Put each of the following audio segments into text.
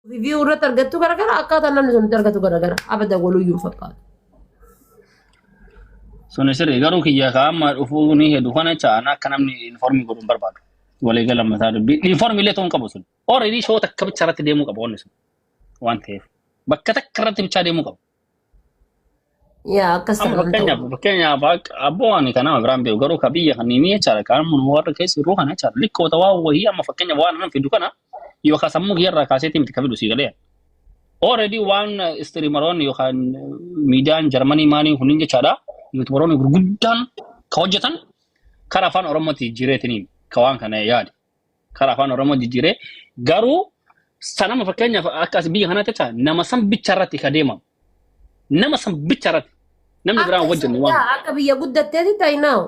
View irratti argattu garagara, akkaataa namni sun itti argatu garagara. Abada waluyyuu hin fakkaatu. Suni sirrii, garuu kiyya ka amma dhufuu ni hedu kana jecha ana akka namni informii godhu hin barbaadu. Waliigala mataa dubbii. Informii illee ta'uu hin qabu sun. Already show takka bicha irratti deemuu qaba wanni sun. Waan ta'eef. Bakka takka irratti bichaa deemuu qaba. Yaa akkas Amma taanaan ta'u. fakkeenyaaf akka abboo ani kan nama biraan beeku, garuu ka biyya kanneenii jechaadha, kan amma nu warra keessa jirru kana jechaadha, likkoota waan wayii amma fakkeenyaaf waan nan fidu kana yookaan sammuu kiyyarraa kaaseetii miti ka fidu, sii galee. Already waan streameroonni yookaan miidiyaan Jarmanii maanii kunniin jechaadha, youtuberoonni gurguddaan ka hojjetan kara afaan Oromootti jijjiireetiniin ka waan kana yaade. Kara afaan Oromoo jijjiiree, garuu sanama fakkeenyaaf akka as biyya kanatti jecha nama san bicha irratti ka deemamu. Nama san bicha irratti namni biraan Akka wajjin waan yaa akka biyya guddatteeti ta'inaa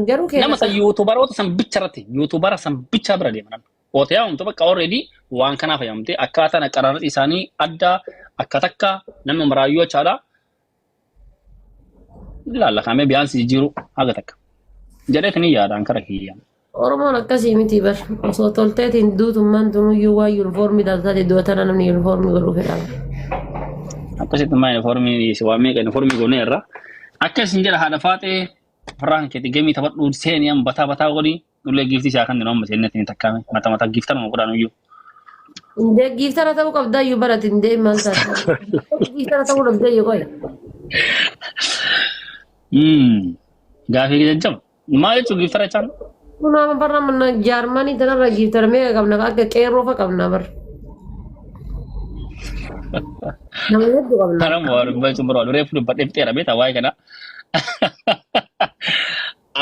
garuu nama keenya san youtuberoota san bicha irratti, youtubera san bicha bira deema namni. Ootee yaamtu bakka already waan kanaa fayyadamte akkaataan qararri isaanii adda akka takka namni maraayyuu jechaadha. Ilaalla kaamee biyaan si jijjiiru haga takka. Jedheetiin ni yaadaan kara kiyyaan. Oromoon akkasii miti bar, osoo tolteetiin duutummaan tunuyyuu waan yuunifoormii taate du'a tana namni yuunifoormii godhuu fedha. Akkasitti maa yuunifoormii si waa meeqa yuunifoormii goonee irra. Akkas hin jedha, haadha faaxee ofirraa kan keetti gamii taphadhu seenii amma bataa bataa godhi nullee giiftii isaa kan amma seennetti ni takkaame mata mata giiftanuma godhaan iyyuu. Indee giiftara ta'uu qabdaa iyyuu barate, indee maal taate? Giiftara ta'uu dhabdee iyyuu qoy. Gaafii jajjaba. Maal jechuun giiftara jechaan? Kun amma barra mana Jaarmanii tanarra giiftara meeqa qabna, akka qeerroo fa qabna bar. Nama hedduu qabna. Kana moo dubbachuu barbaadu reefu dubbadhee fixeera beektaa waa'ee kana.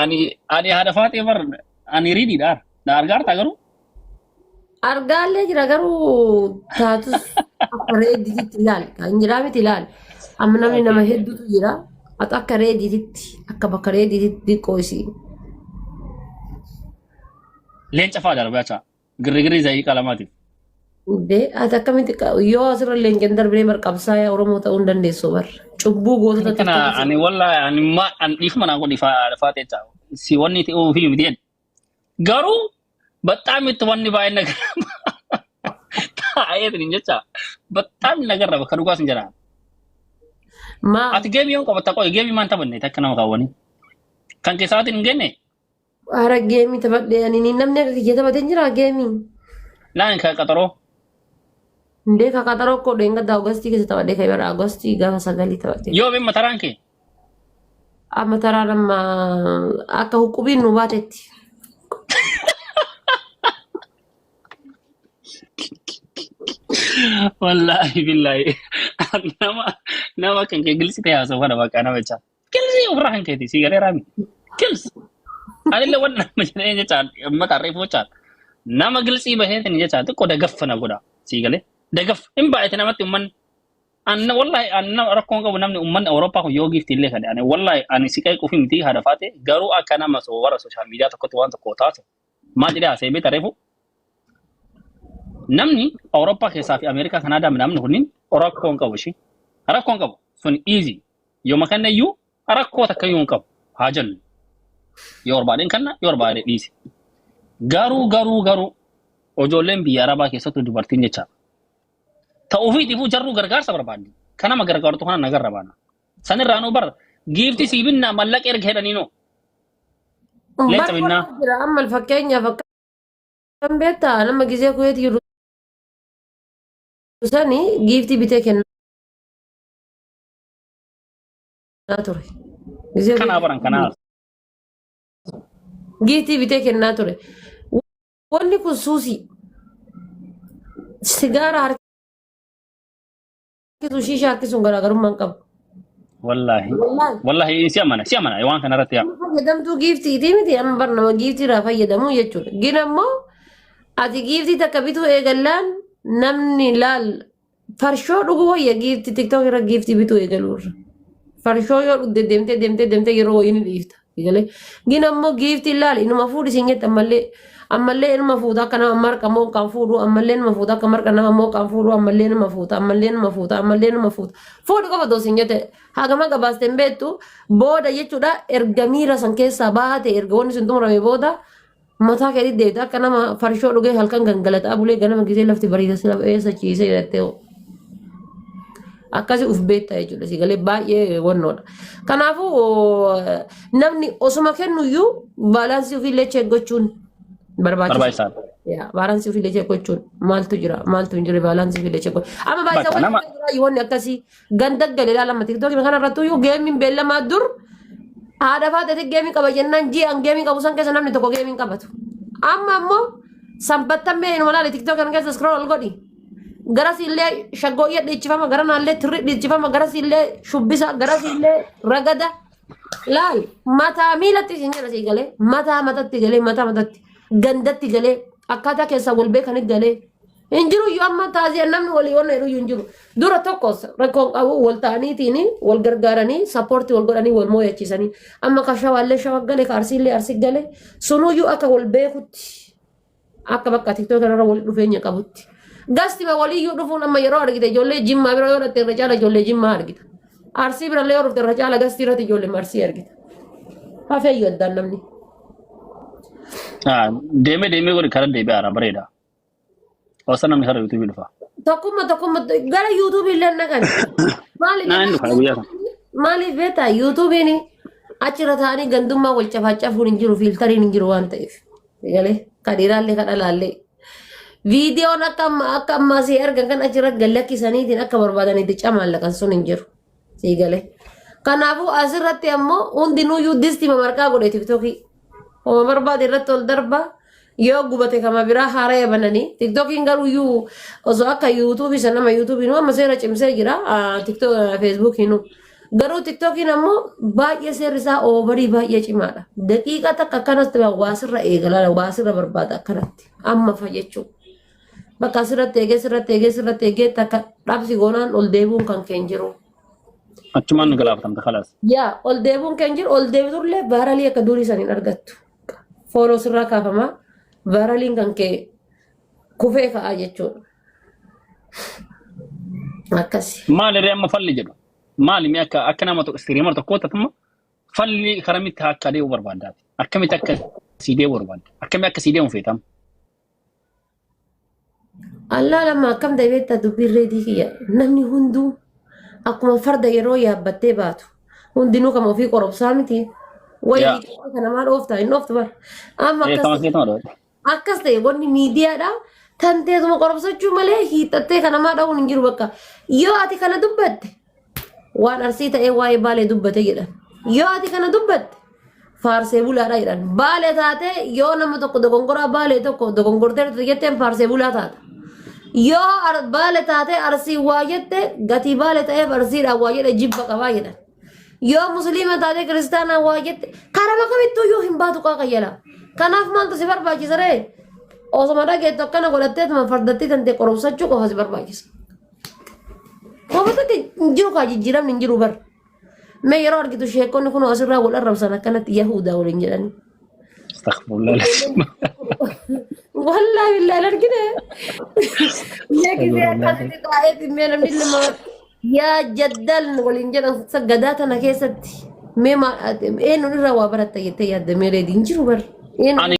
Ani haadha faaxee bar ani riidiidha. Na argaa jirtaa garuu? Argaallee jira, garuu taatus akka reediititti ilaali. Kan jiraa miti ilaali. Amma namni nama hedduutu jira. Ati akka reediititti, akka bakka reediititti xiqqoo isii. Leenca fa'aa darbaa jechaa. Girri zayii qalamaatiif. Indee ati akkamitti yoo asirra leencaan darbinee bar qabsaa'aa Oromoo ta'uu hin dandeessu bar. Cubbuu gootota Kana TikTokii. Ani wallahi ani ma ani dhiifama naa godhi haadha faaxee jechaa. Si wanni ta'uu fi miti jedhe. Garuu baxxaam itti wanni baay'ee nagarra taa'eetiin jecha baxxaam nagarra bakka dhugaas hin jedhaa. Maa Ati geemii yoom qabatta qoy? Geemii maan taphanne takka nama kaawwanii? Kan keessaatiin hin genne. Hara geemii taphadhee ani ni namni akka kiyya taphatee hin jiraa geemii. Laan kan qaxaroo. Indee ka qaxaroo koo dheengadda Augustii keessa taphadhee kan bara Augustii gaafa 9 taphadhee. Yoo beemma taraan kee. Amma taraan amma akka huqubiin nu baatetti. Wallaahi billaahi nama kan kee gilsi ta'e haasa'u kana bakka nama jecha. Gilsi ofirraa kan keeti sii galee raami. Gilsi. Anillee waan nama jedhee jechaan uummata reefuu jechaan nama gilsii baheetiin jechaan xiqqoo dagaffa na godha sii galee. Dagaf hin baay'ate namatti uummanni. Anna wallahi anna rakkoon qabu, namni uummanni Awurooppaa kun yoo giifti illee kan ani wallahi ani si qeequu fi miti haadha faate, garuu akka nama so warra sooshaal miidiyaa tokkotti waan tokko taatu maal jedhee haasa'ee beekta reefu, namni Awurooppaa keessaa fi Ameerikaa, Kanaadaa namni kunniin rakkoo hin qabu, ishii rakkoo hin qabu sun easy yooma kanna iyyuu rakkoo takka iyyuu hin qabu haa jennu, yoo barbaadeen kanna yoo barbaade dhiise, garuu ijoolleen biyya Arabaa keessattuu dubartiin jecha ta'uufiitiifuu jarruu gargaarsa barbaaddi. Kan nama gargaartu kana nagarra baana. Sanirraa nuu bar giifti sii binnaa mallaqa erga jedhanii noo. Leenca binnaa. Jira amma fakkeenyaaf akkam beektaa, nama gizee kuweeti jiru sani giiftii bitee kennaa ture. Gizee Kanaa baran kanaa. Giiftii bitee kennaa ture. Wanni kun suusii. Sigaara harkisu, shiishaa harkisuun garaagarummaa hin qabu. Wallaahi. Wallaahi. Wallaahi si amana, si amana waan kana irratti yaa. Fayyadamtuu giiftiitii miti, amma bar nama giiftii irraa fayyadamu jechuudha. Gin ammoo ati giiftii takka bituu eegallaan namni laal farshoo dhuguu wayya giiftii TikTok irra giiftii bituu eegaluurra. Farshoo yoo dhugde deemtee deemtee deemtee yeroo wayii ni dhiifta. Eegalee. Gin ammoo giiftii laal inuma fuudhi siin jette, ammallee ammallee inuma fuuta akka nama marqa mooqaan fuudhu, ammallee inuma fuuta akka marqa nama mooqaan fuudhu, ammallee inuma fuuta, ammallee inuma fuuta, ammallee inuma fuuta. Fuudhi qofa otoo siin jette hagama gabaaste hin beektu booda jechuudha, erga miira san keessaa baate, erga wanni sun xumurame booda. Mataa keetti deebita akka nama farshoo dhugee halkan gangalataa bulee ganama gisee lafti bariisa sila eessa ciisee jettee akkasi uf beekta jechuudha. Si galee baay'ee wannoodha. Kanaafuu namni osuma kennuyyuu baalaansii ofiillee check gochuun barbaachisaadha. Barbaachisaadha. Yaa baalaansii ofiillee check gochuun maaltu jira maaltu hin jirre baalaansii ofiillee check gochuun. Amma Bakka baay'ee nama wanni akkasii ganda gale ilaalama tiktookii kana irratti iyyuu geemiin beellamaa dur haadha faatati geemii qaba jennaan ji'aan geemii qabu san keessa namni tokko geemii hin qabatu. Amma immoo sanbattan mee inuma laale tiktookii kana keessa scroll godhi. Garasiillee shaggooyyee dhiichifama garanaallee tirri dhiichifama garasiillee shubbisa garasiillee ragada. Laal mataa miilatti isin jedha sii galee mataa matatti galee mataa matatti gandatti galee akkaataa keessaa wal beekanitti galee hin jiru iyyuu amma taasisan namni walii wanna jedhu iyyuu hin jiru. Dura tokko rakkoon qabu wal ta'aniitiin wal gargaaranii sappoortii wal godhanii wal moo'achiisanii amma ka shawaallee shawa gale ka arsiillee arsi gale sunuyyuu akka wal beekutti akka bakka tiktook irra wal dhufeenya qabutti. Gastima waliyyuu dhufuun amma yeroo argite ijoollee jimmaa bira yoo dhatte irra caala ijoollee jimmaa argita. Arsii birallee yoo dhufte irra caala gastii irratti ijoollee arsii argita. Hafeeyyuu addaan namni. Deemee deemee godhi karaa deebi'aara bareeda. Osoo namni karaa yuutuubii dhufa. Tokkumma tokkumma gara yuutuubii illee naqan. Maaliif Naa inni dhufa guyyaa sana. Maaliif beektaa yuutuubiin achirra taa'anii gandummaa wal cafaacafuun hin jiru fiiltariin hin jiru waan ta'eef. Galee ka dhiiraallee ka dhalaallee. Viidiyoon akka amma akka ammaa si argan kan achirra gallakkisaniitiin akka barbaadanitti camaallaqan sun hin jiru. Sii galee. Kanaafuu asirratti ammoo hundinuuyyuu distii mamarqaa godhe tiktookii. Homa barbaade irratti ol darba yoo gubate kama biraa haaraya bananii tiktookiin garuu iyyuu osoo akka yuutuubii sana nama yuutuubiin amma seera cimsee jira tiktook feesbuukiinuu. Garuu tiktookiin ammoo baay'ee seerri isaa oovarii baay'ee cimaadha. Daqiiqaa takka akkanatti waasirra eegala waasirra barbaada akkanatti amma fa jechuudha. Bakka asirratti eegee sirratti eegee sirratti eegee takka dhabsi goonaan ol deebi'uun kan keen jiru. Achumaan nu galaafatamta kalaas. Yaa ol deebi'uun kan jiru ol deebitullee vaaralii akka durii san hin argattu. Fooloo sirraa kaafama vaaraliin kan kee kufee ka'aa jechuudha. Akkasi. Maali ree amma falli jedhu? Maali mee akka akka nama tokko istiriimar tokkootti amma falli karamitti akka deemu barbaaddaati? Akkamitti akka sii deemu barbaadda? Akkamitti akka sii deemu feetama? Allaa lama akkam ta'e beektaa dubbiin reedii kiyya namni hunduu akkuma farda yeroo yaabbattee baatu hundinuu kama ofii qorobsaa miti. Wayii Yaa. kan namaa dhooftaa hin dhooftu bara. Amma Ee akkas kama keetuma dhoofta. Akkas ta'e wanni miidiyaadha tanteetuma qorobsachuu malee hiixattee kan namaa dha'uun hin jiru bakka. Yoo ati kana dubbatte waan arsii ta'ee waa'ee baalee dubbate jedhan. Yoo ati kana dubbatte faarsee bulaadha jedhan. Baalee taatee yoo nama tokko dogongoraa baalee tokko dogongorteertu jetteen faarsee bulaa taata. Yoo baale taatee arsii waa jette gatii baale ta'eef arsiidhaan waa jedhe jibba qabaa jedhan. Yoo musliima taatee kiristaanaa waa jette karama kamittuu iyyuu hin baatu qaaqa jala. Kanaaf maaltu si barbaachisa ree? Osoma dhageettu akkana godhatteetuma fardattii tantee qoromsachuu qofa si barbaachisa. Qofa takka hin jiru kaa jijjiiramni hin jiru bar. Mee yeroo argitu sheekonni kun asirraa wal arrabsan akkanatti yahudaa waliin jedhanii. Astaghfirullah. Wallaahi billaahi hin argine. Mee gisee akkasitti taa'eeti mee namni lama yaa jaddal waliin jedhan gadaa tana keessatti mee eenyuun irraa waa baratta jettee yaadda mee reedi hin jiru bar. Ani